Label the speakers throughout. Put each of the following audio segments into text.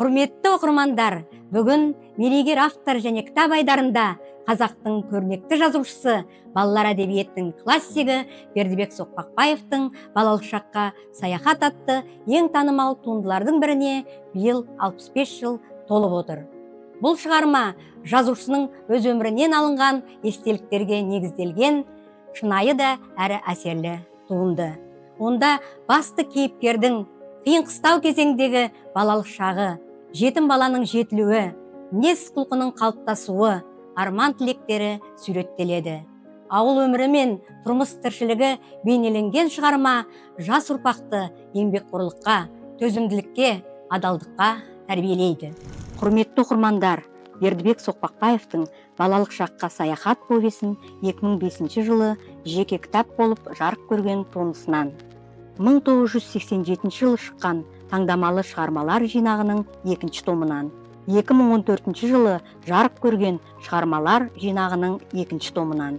Speaker 1: Құрметті оқырмандар, бүгін «Мерейгер автор және кітап» айдарында қазақтың көрнекті жазушысы, балалар әдебиетінің классигі Бердібек Соқпақбаевтың «Балалық шаққа саяхат» атты ең танымал туындылардың біріне биыл 65 жыл толып отыр. Бұл шығарма жазушының өз өмірінен алынған естеліктерге негізделген шынайы да әрі әсерлі туынды. Онда басты кейіпкердің қиын қыстау кезеңдегі балалық шағы, жетім баланың жетілуі, мінез құлқының қалыптасуы, арман тілектері суреттеледі. Ауыл өмірі мен тұрмыс тіршілігі бейнеленген шығарма жас ұрпақты еңбекқорлыққа, төзімділікке, адалдыққа тәрбиелейді. Құрметті оқырмандар, Бердібек Соқпақбаевтың «Балалық шаққа саяхат» повесін 2005 жылы жеке кітап болып жарық көрген туындысынан, 1987 жылы шыққан таңдамалы шығармалар жинағының екінші томынан, 2014 жылы жарық көрген шығармалар жинағының екінші томынан,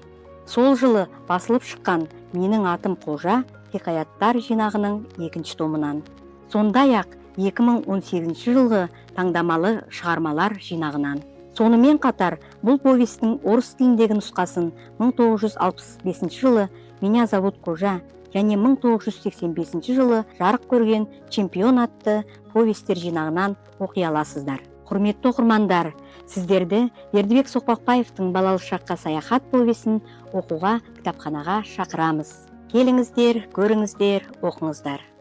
Speaker 1: сол жылы басылып шыққан «Менің атым Қожа» хикаяттар жинағының екінші томынан, сондай ақ 2018 жылғы таңдамалы шығармалар жинағынан. Сонымен қатар бұл повестің орыс тіліндегі нұсқасын 1965 жылы «Меня зовут Қожа» және 1985 жылы жарық көрген «Чемпион» атты повестер жинағынан оқи аласыздар. Құрметті оқырмандар, сіздерді Бердібек Соқпақбаевтың «Балалық шаққа саяхат» повесін оқуға кітапханаға шақырамыз. Келіңіздер, көріңіздер, оқыңыздар.